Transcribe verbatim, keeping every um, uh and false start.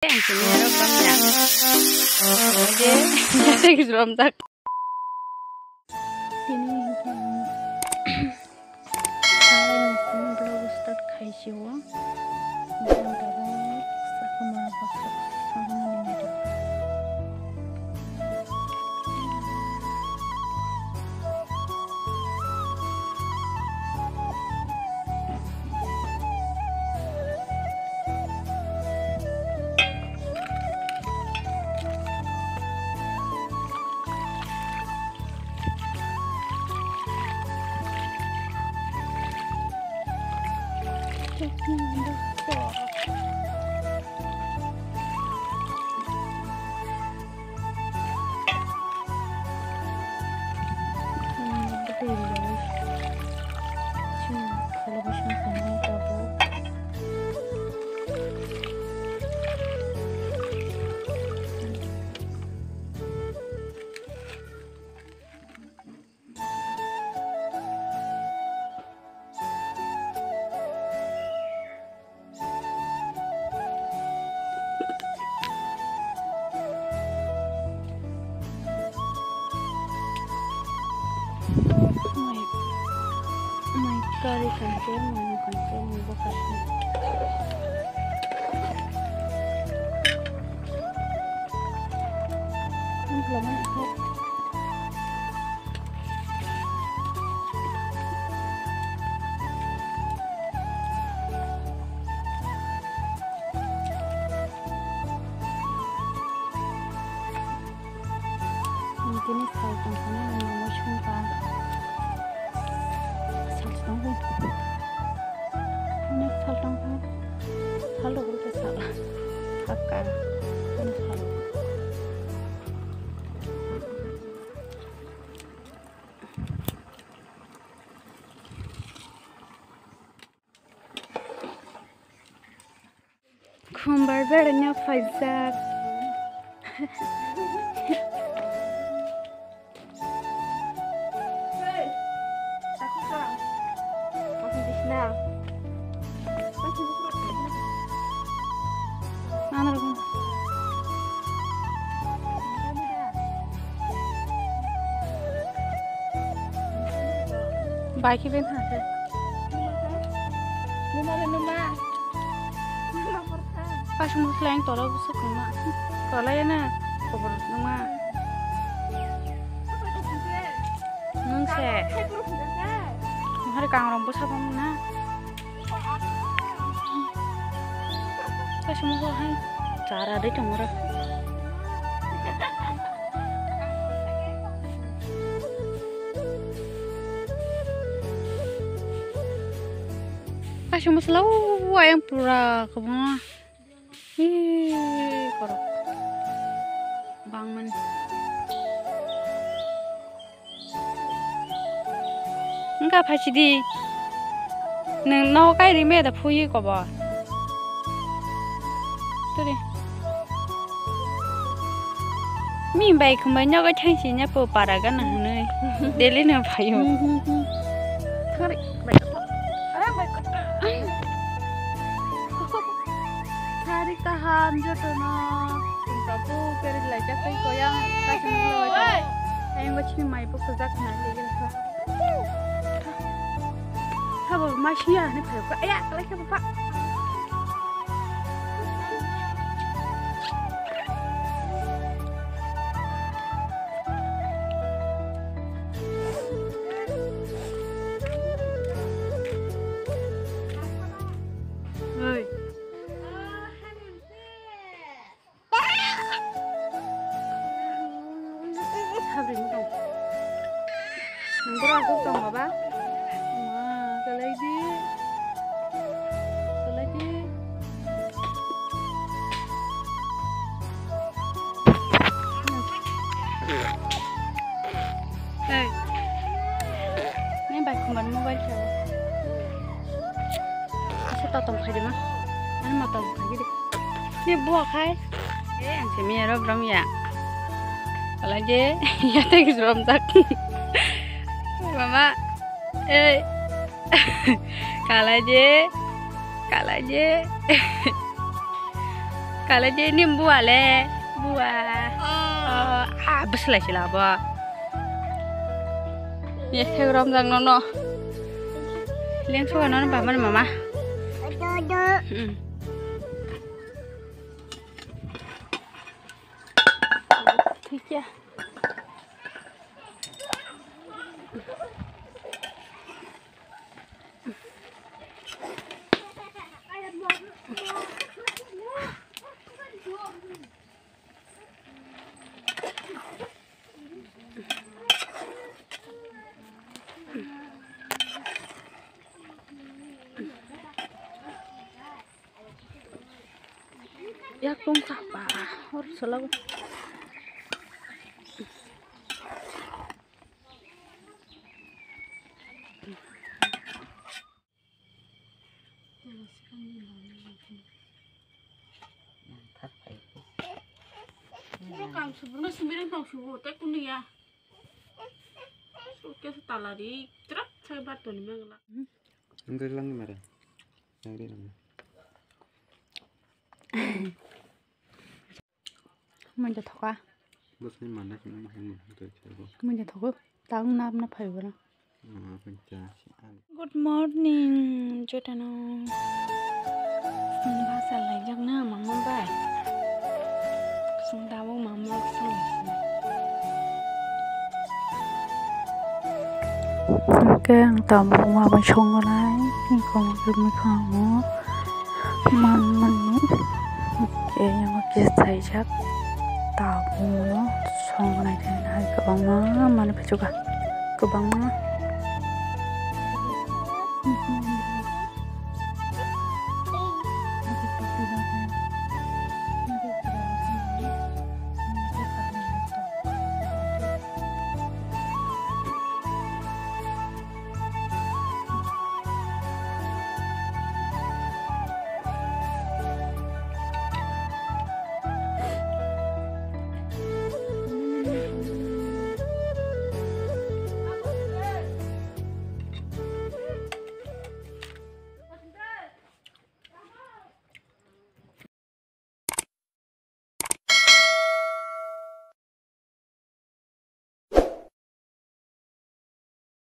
Ang sini aro bang ya. Oke, thank you, Romdak. Tini hingke ang vlog start khaisio. Ang tabuk sakha mora baksa songmani naitok. Mai, mai kari kante, mai kante, mai bo kante. Ang lama. Tini sal tongkha na, ang mui songkha. Sal tongkha. Onek sal tongkha. Sal rok khe sal. Hakka. Ani sal. Khumbar berengno phaijak. Bai khe ben ha khe. Numa le numa. Numa portha. Kaisa muslai ang tola busa kwma. Tola ya na. Kobor numa. Nung se. Hari kangrong busa bang na. Kaisa muslai hai. Chara de tongora. Kaisa masala o ayang pura kwbangma. Hi, korok. Bangmani. Wngkha phaisidi. Nwng nogo kai rime da phuiwi kobo. Turi. Mi bai khumbai nogo thangsi nya po para gana hwnwi. Daily no phaio. Thari bai koto. Are bai koto. Sari kaham jotono. Babu keri lai jakai koyang kasing lai. Ayang bachini mai bo kujak na ligin kha. Habo ma siya ni phayo ka. Aya, kalai kha bapa. Oi. Sabri ni tong. Nang bora asuk tong baba. Ma, kalai di. Kalai di. Hey. Ni bai khumban mobile khe. Asa ta tong khai di ma. Ani ma tong khai di. Ni buah khai. Eh, ang simi aro brom ya. Kalai je, ya te ki brom tak. Mama, eh. Kalai je, kalai je. Kale je nim bua le, bua. Oh, ah, beslai sila bo. Ye, thek rom jang no no. Leng so no ba man mama. Hmm. Thik ya. Yak tong kha ba, hor selago. Kam subu no sumbi rang tong subu te kunu ya. Suitcase tala ri trap sai bat toni mangla. Ang kari lang mara. Yang ri lang. Manja thoka. Bosni mana sini mah yang mah tu cebo. Manja thoka. Tang nap na phai bana. Mama pun casi. Good morning, jotano. Basa laijak na mama bai. Sung tabuk mama sung. Oke, ang tabuk mama songnai. Ang kong kami kamu. Man mani. Oke, yang oke saijak. Tabuk mama songnai dan hai kabang ma mana pechuga. Kabang ma.